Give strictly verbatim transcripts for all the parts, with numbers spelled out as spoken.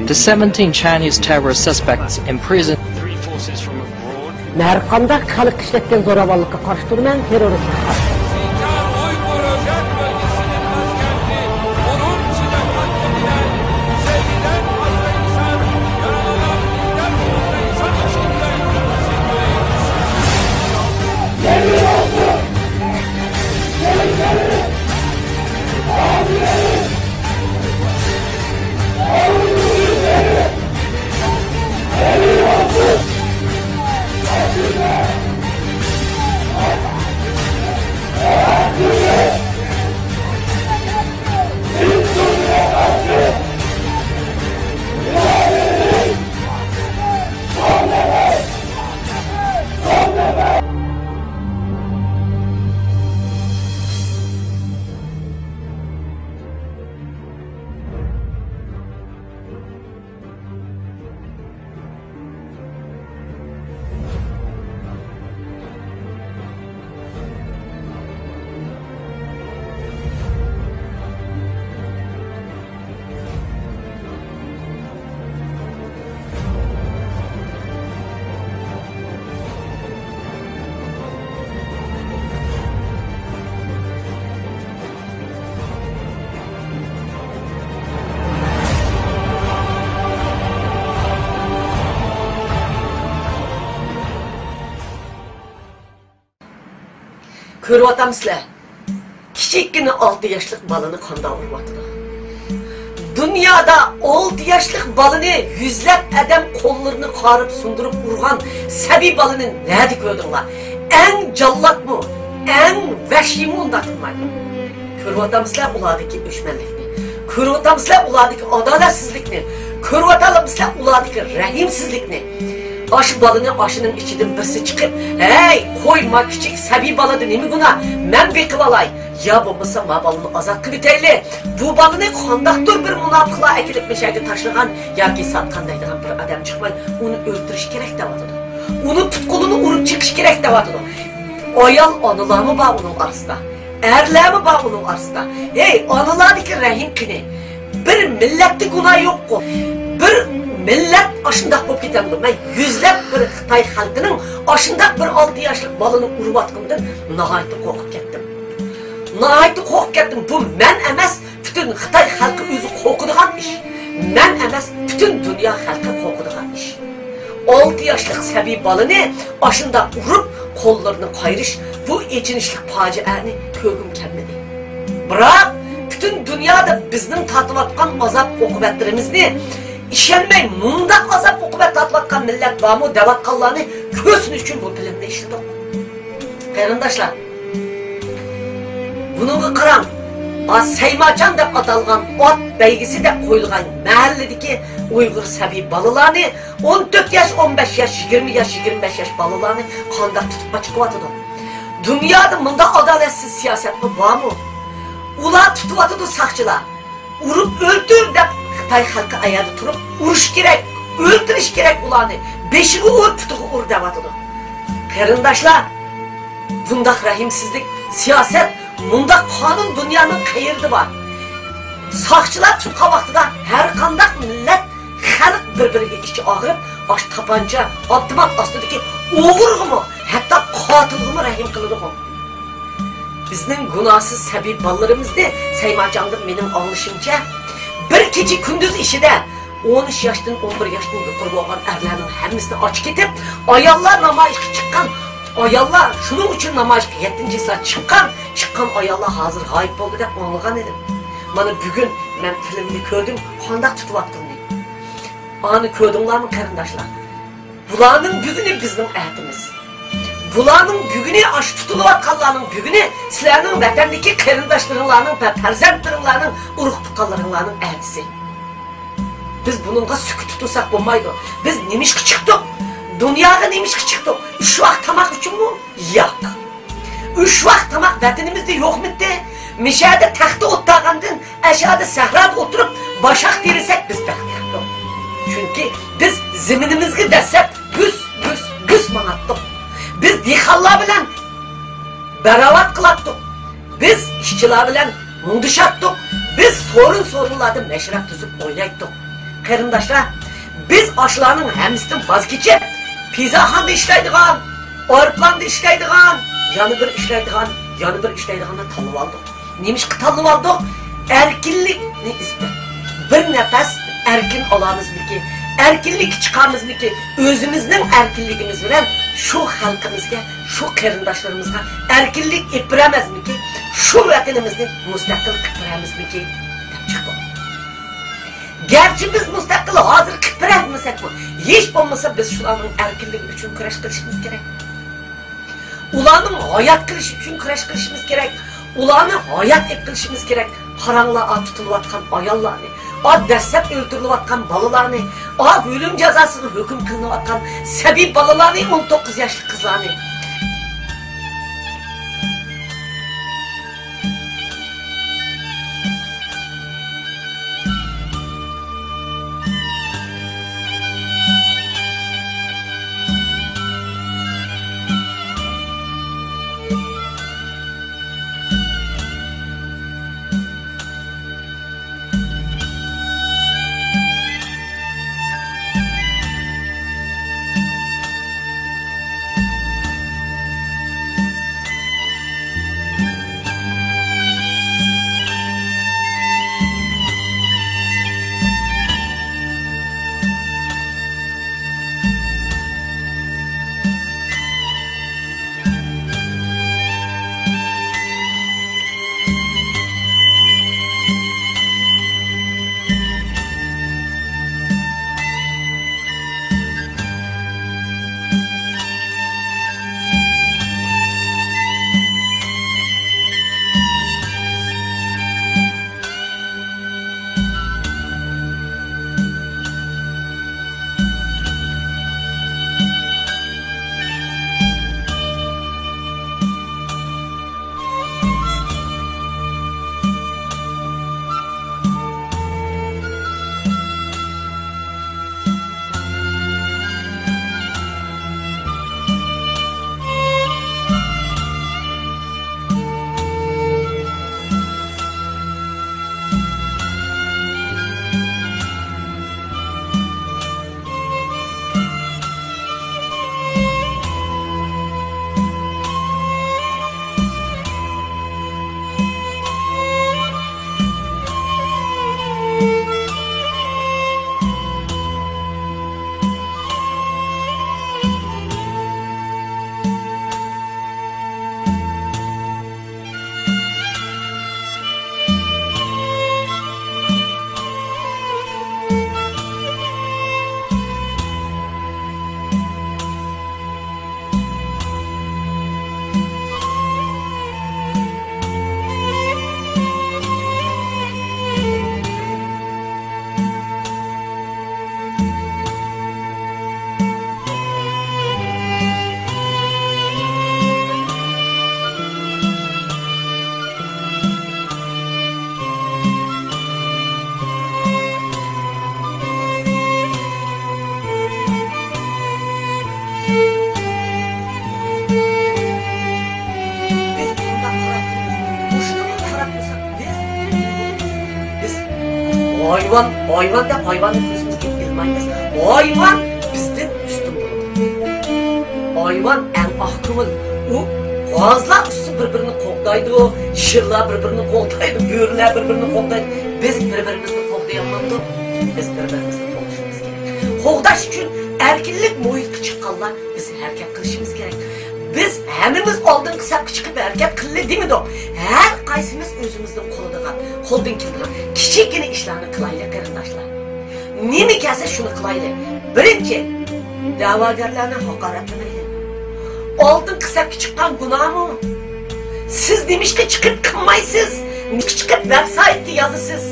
The seventeen Chinese terror suspects imprisoned. Three forces from abroad. مەن ھەر قانداق خەلققە ئىشلەتكەن زوراۋانلىققا قارشى تۇرىمەن، تېررورىزمغا قارشى. كۆرۈۋاتامسىلەر؟ كىچىككىنە ئالتە ياشلىق بالىنى قانداق ئۇرۇۋاتىدۇ؟ دۇنيادا ئالتە ياشلىق بالىنى يۈزلەپ ئادەم قوللىرىنى قارىپ سۇندۇرۇپ ئۇرغان سەبىي بالىنى نەدە كۆردۈڭلار؟ ئەڭ جاللاتمۇ، ئەڭ ۋەھشىيمۇ ئۇنداق قىلمايدۇ. كۆرۈۋاتامسىلەر ئۇلاردىكى ئۆچمەنلىكنى؟ كۆرۈۋاتامسىلەر ئۇلاردىكى ئادالەتسىزلىكنى؟ كۆرۈۋاتامسىلەر ئۇلاردىكى رەھىمسىزلىكنى؟ ئاشۇ بالىنى ئاشۇنىڭ ئىچىدىن بىرسى چىقىپ، ھەي، قوي، ما كىچىك سەبىي بالىدا نېمە گۇناھ؟ مەن بېقىۋالاي. يا بولمىسا ما بالىنى ئازاد قىلىۋېتەيلى. بۇ بالىنى قانداقتۇر بىر مۇناپىقلار ئەكېلىپ مەشەگە تاشلىغان ياكى ساتقان دەيدىغان بىر ئادەم چىقماي، ئۇنى ئۆلتۈرۈش كېرەك دەۋاتىدۇ. ئۇنى پۇت-قولىنى ئۇرۇپ چېقىش كېرەك دەۋاتىدۇ. ئايال ئانىلارمۇ بار ئۇنىڭ ئارىسىدا. ئەرلەرمۇ بار ئۇنىڭ ئارىسىدا. ھەي، ئانىلاردىكى رەھىم قېنى؟ بىر مىللەتتە گۇناھ يوققۇ. بىر مىللەت ئاشۇنداق بولۇپ كېتەمدۇ؟ مەن يۈزلەپ بىر خىتاي خەلقىنىڭ ئاشۇنداق بىر ئالتە ياشلىق بالىنى ئۇرۇۋاتقىنىدىن ناھايىتى قورقۇپ كەتتىم. ناھايىتى قورقۇپ كەتتىم. بۇ مەن ئەمەس، پۈتۈن خىتاي خەلقى ئۆزى قورقىدىغان ئىش. مەن ئەمەس، پۈتۈن دۇنيا خەلقى قورقىدىغان ئىش. ئالتە ياشلىق سەبىي بالىنى ئاشۇنداق ئۇرۇپ، قوللىرىنى قايرىش، بۇ ئېچىنىشلىق پاجىئەنى كۆرگۈم كەلمىدى. بىراق، پۈتۈن دۇنيادا بىزنىڭ تارتىۋاتقان ئازاب-ئوقۇبەتلىرىمىزنى ئىشەنمەي، مۇنداق ئازاب-ئوقۇبەت تارتىۋاتقان مىللەت بارمۇ دەۋاتقانلارنى كۆرسۇن ئۈچۈن بۇ فىلىمنى ئىشلىدۇق. قېرىنداشلار، بۇنىڭغا قاراڭ. ئا، سەيماچان دەپ ئاتالغان ئات بەيگىسى دەپ قويۇلغان مەھەللىدىكى ئۇيغۇر سەبىي بالىلارنى، ئون تۆت ياش، ئون بەش ياش، يىگىرمە ياش، يىگىرمە بەش ياش بالىلارنى قانداق تۇتۇپ قاچىقىۋاتىدۇ؟ دۇنيادا مۇنداق ئادالەتسىز سىياسەتمۇ بارمۇ؟ ئۇلار تۇتۇۋاتىدۇ ساقچىلار. ئۇرۇپ ئۆلتۈر دەپ خىتاي خەلقى ئاياغدا تۇرۇپ، ئۇرۇش كېرەك، ئۆلتۈرۈش كېرەك ئۇلارنى، بېشىغا ئۇر، پۇتىغا ئۇر دەۋاتىدۇ. قېرىنداشلار، بۇنداق رەھىمسىزلىك، سىياسەت، مۇنداق قانۇن دۇنيانىڭ قەيىرىدە بار؟ ساقچىلار تۇتقان ۋاقتىدا ھەر قانداق مىللەت، خەلق بىر-بىرىگە ئىچى ئاغرىپ، ئاشۇ تاپانچا، ئاپتومات ئاستىدىكى ئوغرىغىمۇ، ھەتتا قاتىلغىمۇ رەھىم قىلىدىغۇ؟ بىزنىڭ گۇناھسىز سەبىي بالىلىرىمىزنى سەيماچاندىن مېنىڭ ئاڭلىشىمچە، بىر كېچە-كۈندۈز ئىچىدە ئون ئۈچ ياشتىن، ئون بىر ياشتىن يۇقىرى بولغان ئەرلەرنىڭ ھەممىسىنى ئاچىقىتىپ، ئاياللار نامايىشقا چىققان، ئاياللار شۇنىڭ ئۈچۈن نامايىشقا يەتتىنچى چىسلا چىققان، چىققان ئاياللار ھازىر غايىب بولدى دەپ ئاڭلىغان ئىدىم. مانا بۈگۈن مەن فىلىمنى كۆردۈم، قانداق تۇتۇۋاتقىنىنى. ئانى كۆردۈڭلارمۇ، قېرىنداشلار؟ بۇلارنىڭ بۈگۈنى بىزنىڭ ئەتىمىز. بۇلارنىڭ بۈگۈنى، ئاشۇ تۇتۇلۇۋاتقانلارنىڭ بۈگۈنى سىلەرنىڭ ۋەتەندىكى قېرىنداشلىرىڭلارنىڭ ۋە پەرزەنتلىرىڭلارنىڭ، ئۇرۇق-تۇغقانلىرىڭلارنىڭ ئەتىسى. بىز بۇنىڭغا سۈكۈت تۇتۇلساق بولمايدۇ. بىز نېمىشقا چىقتۇق؟ دۇنياغا نېمىشقا چىقتۇق؟ ئۈچ ۋاق تاماق ئۈچۈنمۇ؟ ياق. ئۈچ ۋاق تاماق ۋەتىنىمىزدە يوقمىتى؟ مىشەدە تەختتە ئولتۇرغاندىن ئەشەدە سەھرادا ئولتۇرۇپ باشاق تېرىسەك بىز بەختلىكتۇق. چۈنكى بىز زېمىنىمىزگە دەسسەپ گۈس، گۈس، گۈس ماڭاتتۇق. بىز دېھقانلار بىلەن باراۋات قىلاتتۇق. بىز ئىشچىلار بىلەن مۇڭدىشاتتۇق. بىز سورۇن-سورۇنلاردا مەشرەپ تۈزۈپ ئوينايتتۇق. قېرىنداشلار، بىز ئاشۇلارنىڭ ھەممىسىدىن ۋاز كېچىپ، پىزاخانىدا ئىشلەيدىغان، ئايروپىلاندا ئىشلەيدىغان، يەنە بىر ئىشلەيدىغان، يەنە بىر ئىشلەيدىغاننى تاللىۋالدۇق. نېمىشقا تاللىۋالدۇق؟ ئەركىنلىكنى ئىزدەپ، بىر نەپەس ئەركىن ئالامىزمىكى؟ ئەركىنلىككە چىقامىزمىكى؟ ئۆزىمىزنىڭ ئەركىنلىكىمىز بىلەن شۇ خەلقىمىزگە، شۇ قېرىنداشلىرىمىزغا ئەركىنلىك ئېلىپ بېرەلمەسمىكى؟ شۇ ۋەتىنىمىزنى مۇستەقىل قىلىپ بېرەلمەسمىكى؟ دەپ چىقتۇق. گەرچە بىز مۇستەقىل ھازىر قىلىپ بېرەلمىسەكمۇ، ھېچ بولمىسا بىز شۇلارنىڭ ئەركىنلىكى ئۈچۈن كۈرەش قىلىشىمىز كېرەك. ئۇلارنىڭ ھايات قېلىشى ئۈچۈن كۈرەش قىلىشىمىز كېرەك. ئۇلارنى ھايات ئېلىپ قېلىشىمىز كېرەك. قاراڭلار، ئا تۇتۇلۇۋاتقان ئاياللارنى، ئا دەسسەپ ئۆلتۈرۈلۈۋاتقان بالىلارنى، ئا ئۆلۈم جازاسىغا ھۆكۈم قىلىنىۋاتقان سەبىي بالىلارنى، ئون توققۇز ياشلىق قىزلارنى. بىز قانداق قاراپ تۇرىمىز؟ مۇشۇنىڭغا قاراپ تۇرساق، بىز، بىز ھايۋان، ھايۋان دەپ ھايۋاننى كۆزىمىزگە ئىلمايمىز. ھايۋان بىزدىن ئۈستۈن بولىدۇ. ھايۋان ئەڭ ئاق كۆڭۈل. ئۇ غازلار ئۈستى بىر-بىرىنى قوغدايدۇ، شىرلار بىر-بىرىنى قوغدايدۇ، بۆرىلەر بىر-بىرىنى قوغدايدۇ. بىز بىر-بىرىمىزنى قوغدىيالمامدۇق؟ بىز بىر-بىرىمىزنى قوغدىشىمىز كېرەك. قوغداش ئۈچۈن ئەركىنلىك مۇھىتقا چىققانلار بىز ھەرىكەت قىلىشىمىز كېرەك. بىز ھەممىمىز ئالدىنقى سەپكە چىقىپ ھەرىكەت قىلدى دېمىدۇق. ھەر قايسىمىز ئۆزىمىزدىن قولىدىغان، قولدىن كېلىدىغان كىچىككىنە ئىشلارنى قىلايلى، قېرىنداشلار. نېمە كەلسە شۇنى قىلايلى. بىرىنچى، دەۋاگەرلەرنى ھاقارەتلىمەيلى. ئالدىنقى سەپكە چىققان گۇناھمۇ؟ سىز نېمىشقا چىقىپ قىلمايسىز؟ نېمىشقا چىقىپ ۋېبسايتتا يازىسىز؟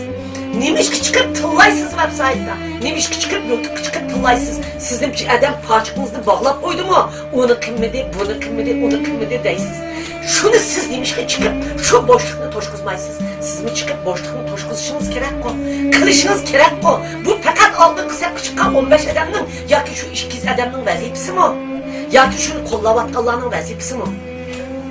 نېمىشقا چىقىپ تىللايسىز ۋېبسايتتا؟ نېمىشقا چىقىپ يۇتۇبقا چىقىپ تىللايسىز؟ سىزنىڭچە ئادەم پاچىقىڭىزنى باغلاپ قويدىمۇ؟ ئۇنى قىلمىدى، بۇنى قىلمىدى، ئۇنى قىلمىدى دەيسىز. شۇنى سىز نېمىشقا چىقىپ شۇ بوشلۇقنى توشقۇزمايسىز؟ سىزمۇ چىقىپ بوشلۇقنى توشقۇزۇشىڭىز كېرەكقۇ، قىلىشىڭىز كېرەكقۇ. بۇ پەقەت ئالدىنقى سەپكە چىققان ئون بەش ئادەمنىڭ ياكى شۇ ئىككى يۈز ئادەمنىڭ ۋەزىپىسىمۇ؟ ياكى شۇنى قوللاۋاتقانلارنىڭ ۋەزىپىسىمۇ؟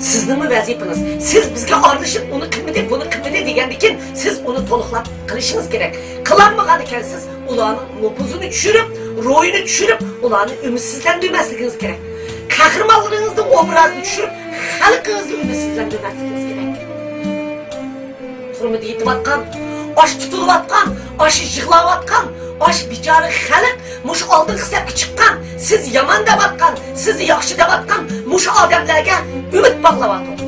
سىزنىڭمۇ ۋەزىپىڭىز. سىز بىزگە ئارىلىشىپ، ئۇنى قىلمىدى، بۇنى قىلمىدى دېگەندىكىن، سىز ئۇنى تولۇقلاپ قىلىشىڭىز كېرەك. قىلالمىغان ئىكەنسىز، ئۇلارنىڭ نوپۇزىنى چۈشۈرۈپ، روھىنى چۈشۈرۈپ، ئۇلارنى ئۈمىدسىزلەندۈرمەسلىكىڭىز كېرەك. قەھرىمانلىرىڭىزنىڭ ئوبرازىنى چۈشۈرۈپ، خەلقىڭىزنى ئۈمىدسىزلەندۈرمەسلىكىڭىز كېرەك. تۈرمىدە يېتىۋاتقان، ئاش تۇتۇلۇۋاتقان، ئاش يىغلاۋاتقان، ئاش بىچارە خەلق مۇشۇ ئالدىنقى سەپكە چىققان، سىز يامان دەۋاتقان، سىز ياخشى دەۋاتقان مۇشۇ ئادەملەرگە ئۈمىد باغلاۋاتىدۇ.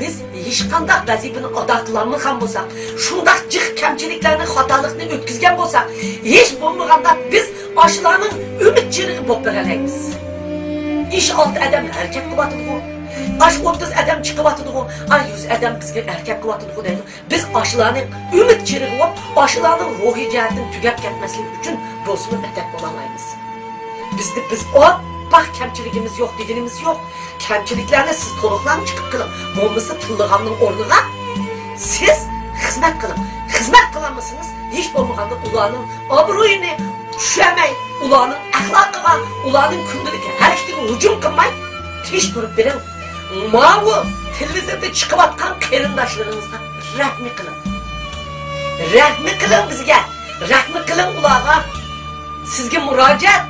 بىز ھېچقانداق ۋەزىپىنى ئادا قىلالمىغان بولساق، شۇنداق جىق كەمچىلىكلەرنى، خاتالىقنى ئۆتكۈزگەن بولساق، ھېچ بولمىغاندا بىز ئاشۇلارنىڭ ئۈمىد چىرىغى بولۇپ بېرەلەيمىز. ئىش ئالتە ئادەم ھەرىكەت قىلىۋاتىدىغۇ، ئاش ئوتتۇز ئادەم چىقىۋاتىدىغۇ، ئا يۈز ئادەم بىزگە ھەرىكەت قىلىۋاتىدىغۇ دەيدۇ. بىز ئاشۇلارنىڭ ئۈمىد چىرىغى بولۇپ، ئاشۇلارنىڭ روھىي جەھەتتىن تۈگەپ كەتمەسلىكى ئۈچۈن بولسىمۇ مەدەت بولالايمىز. بىزدە بىز ئاپئاق كەمچىلىكىمىز يوق دېگىنىمىز يوق. كەمچىلىكلەرنى سىز تولۇقلاڭ، چىقىپ قىلىڭ. بولمىسا تىللىغاننىڭ ئورنىغا سىز خىزمەت قىلىڭ. خىزمەت قىلالمىسىڭىز، ھېچ بولمىغاندا ئۇلارنىڭ ئابرۇيىنى چۈشۈرمەي، ئۇلارنىڭ ئەخلاقىغا، ئۇلارنىڭ كۈندىلىك ھەرىكىتىگە ھۇجۇم قىلماي، تىنچ تۇرۇپ بېرىڭ. ماۋۇ تېلېۋىزوردا چىقىۋاتقان قېرىنداشلىرىڭىزغا رەھمى قىلىڭ. رەھمى قىلىڭ بىزگە. رەھمى قىلىڭ ئۇلارغا. سىزگە مۇراجىئەت.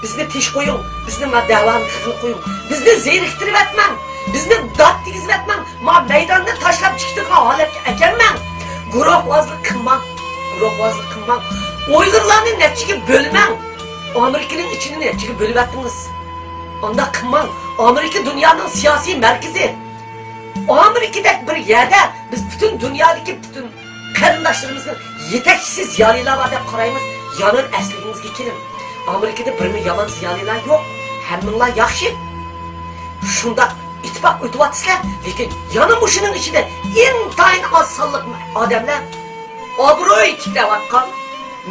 بىزنى تىنچ قويۇڭ. بىزنى ما دەۋانى خەقنى قويۇڭ. بىزنى زېرىكتۈرۈۋەتمەڭ. بىزنى دات دېگۈزۈۋەتمەڭ. ما مەيداننى تاشلاپ چىقىدىغان ھالەتكە ئەكەلمەڭ. گۇرۇھۋازلىق قىلماڭ. گۇرۇھۋازلىق قىلماڭ. ئۇيغۇرلارنى نەچچىگە بۆلمەڭ. ئامېرىكىنىڭ ئىچىنى نەچچىگە بۆلۈۋەتتىڭىز. ئانداق قىلماڭ. ئامېرىكا دۇنيانىڭ سىياسىي مەركىزى. ئامېرىكىدەك بىر يەردە بىز پۈتۈن دۇنيادىكى پۈتۈن قېرىنداشلىرىمىزنىڭ يېتەكچىسى زىيالىيلار بار دەپ قارايمىز. يەنە ئەسلىگىڭىزگە كېلىڭ. ئامېرىكىدا بىرمۇ يامان زىيالىيلار يوق. ھەممىڭلار ياخشى. شۇنداق ئىتتىپاق ئۆتۈۋاتىسىلەر، لېكىن يەنە مۇشۇنىڭ ئىچىدە ئىنتايىن ئاز سانلىق ئادەملەر ئابرۇي تىكلەۋاتقان،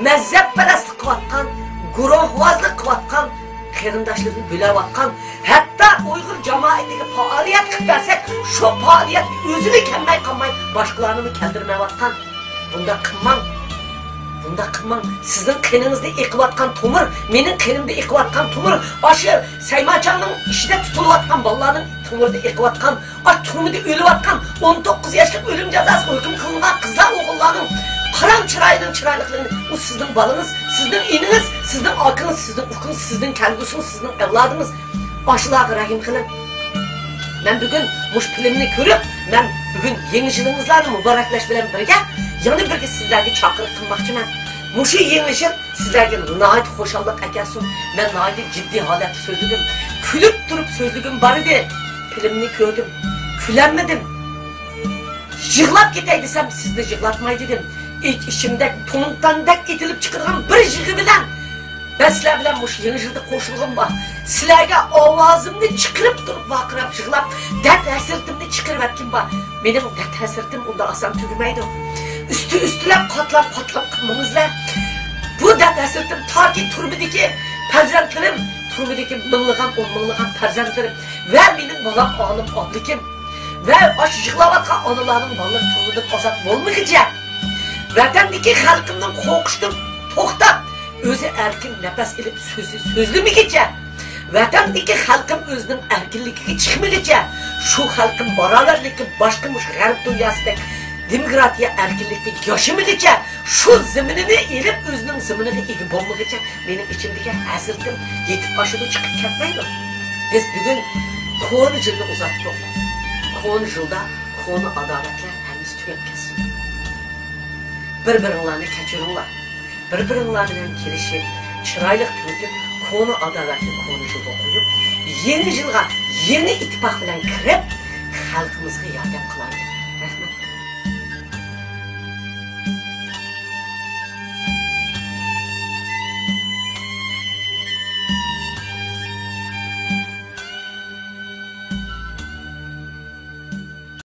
مەزھەپپەرەسلىك قىلىۋاتقان، گۇرۇھۋازلىق قىلىۋاتقان، قېرىنداشلىرىنى بۆلەۋاتقان، ھەتتا ئۇيغۇر جامائىتىگە پائالىيەت قىلىپ بەرسەك، شۇ پائالىيەتكە ئۆزىلا كەلمەي قالماي، باشقىلارنىمۇ كەلتۈرمەيۋاتقان. بۇنداق قىلماڭ. بۇنداق قىلماڭ. سىزنىڭ قېنىڭىزدا ئېقىۋاتقان تومۇر، مېنىڭ قېنىمدا ئېقىۋاتقان تومۇر، ئاشۇ سەيمانچاڭنىڭ ئىچىدە تۇتۇلۇۋاتقان بالىلارنىڭ تومۇرىدا ئېقىۋاتقان، ئاچ تۈرمىدە ئۆلۈۋاتقان، ئون توققۇز ياشلىق ئۆلۈم جازاسىغا ھۆكۈم قىلىنغان قىزلار، ئوغۇللارنىڭ قاراڭ چىرايىنىڭ چىرايلىقلىقىنى، ئۇ سىزنىڭ بالىڭىز، سىزنىڭ ئىنىڭىز، سىزنىڭ ئاكىڭىز، سىزنىڭ ئۇكىڭىز، سىزنىڭ كەلگۈسىڭىز، سىزنىڭ ئەۋلادىڭىز. ئاشۇلارغا رەھىم قىلىڭ. مەن بۈگۈن مۇشۇ فىلىمنى كۆرۈپ، مەن بۈگۈن يېڭى يىلىڭىزلارنى مۇبارەكلەش بىلەن بىرگە، يەنە بىرگە سىزلەرگە چاقىرىق قىلماقچىمەن. مۇشۇ يېڭى يىل سىزلەرگە ناھايىتى خۇشاللىق ئەكەلسۇن. مەن ناھايىتى جىددىي ھالەتتە سۆزلىدىم. كۈلۈپ تۇرۇپ سۆزلىگۈم بار ئىدى. فىلىمنى كۆردۈم. كۈلەلمىدىم. يىغلاپ كېتەي دېسەم، سىزنى يىغلاتماي دېدىم. ئىچ-ئىچىمدە فونتاندەك ئېتىلىپ چىقىدىغان بىر يىغا بىلەن مەن سىلەر بىلەن مۇشۇ يېڭى يىلدا قوشۇلغىنىم بار. سىلەرگە ئاۋازىمنى چىقىرىپ تۇرۇپ ۋارقىراپ يىغلاپ، دەرد ھەسرىتىمنى چىقىرىۋەتكىنىم بار. مېنىڭ دەرد ھەسرىتىم ئۇنداق ئاسان تۈگىمەيدۇ. ئۈستى-ئۈستىلەپ، قاتلام-قاتلام قىلمىڭىزلەر. بۇ دەرد ھەسرىتىم تاكى تۈرمىدىكى پەرزەنتلىرىم، تۈرمىدىكى مىڭلىغان، ئون مىڭلىغان پەرزەنتلىرىم ۋە مېنىڭ بالام ئالىم ئابلىكىم ۋە ئاشۇ يىغلاۋاتقان ئانىلارنىڭ بالىلىرى تۈرمىدىن ئازاد بولمىغىچە، ۋەتەندىكى خەلقىمنىڭ قورقۇشتىن توختاپ، ئۆزى ئەركىن نەپەس ئېلىپ سۆزى سۆزلىمىگىچە، ۋەتەندىكى خەلقىم ئۆزىنىڭ ئەركىنلىكىگە چىقمىغىچە، شۇ خەلقىم باراۋەرلىككە باشقا مۇشۇ غەرب دۇنياسىدەك دېموكراتىيە ئەركىنلىكتە ياشىمىغىچە، شۇ زېمىنىنى ئېلىپ ئۆزىنىڭ زېمىنىغا ئىگە بولمىغىچە، مېنىڭ ئىچىمدىكى ھەسرىتىم يېتىپ ئاشىدۇ، چىقىپ كەتمەيدۇ. بىز بۈگۈن كونا يىلنى ئۇزاتتۇق. كونا يىلدا كونا ئاداۋەتلەر ھەممىسى تۈگەپ كەتسۇن. بىر-بىرىڭلارنى كەچۈرۈڭلار. بىر-بىرىڭلار بىلەن كېلىشىپ، چىرايلىق تۈگىتىپ، كونا ئاداۋەتنى كونا يىلغا قويۇپ، يېڭى يىلغا يېڭى ئىتتىپاق بىلەن كىرىپ، خەلقىمىزغا ياردەم قىلايلى.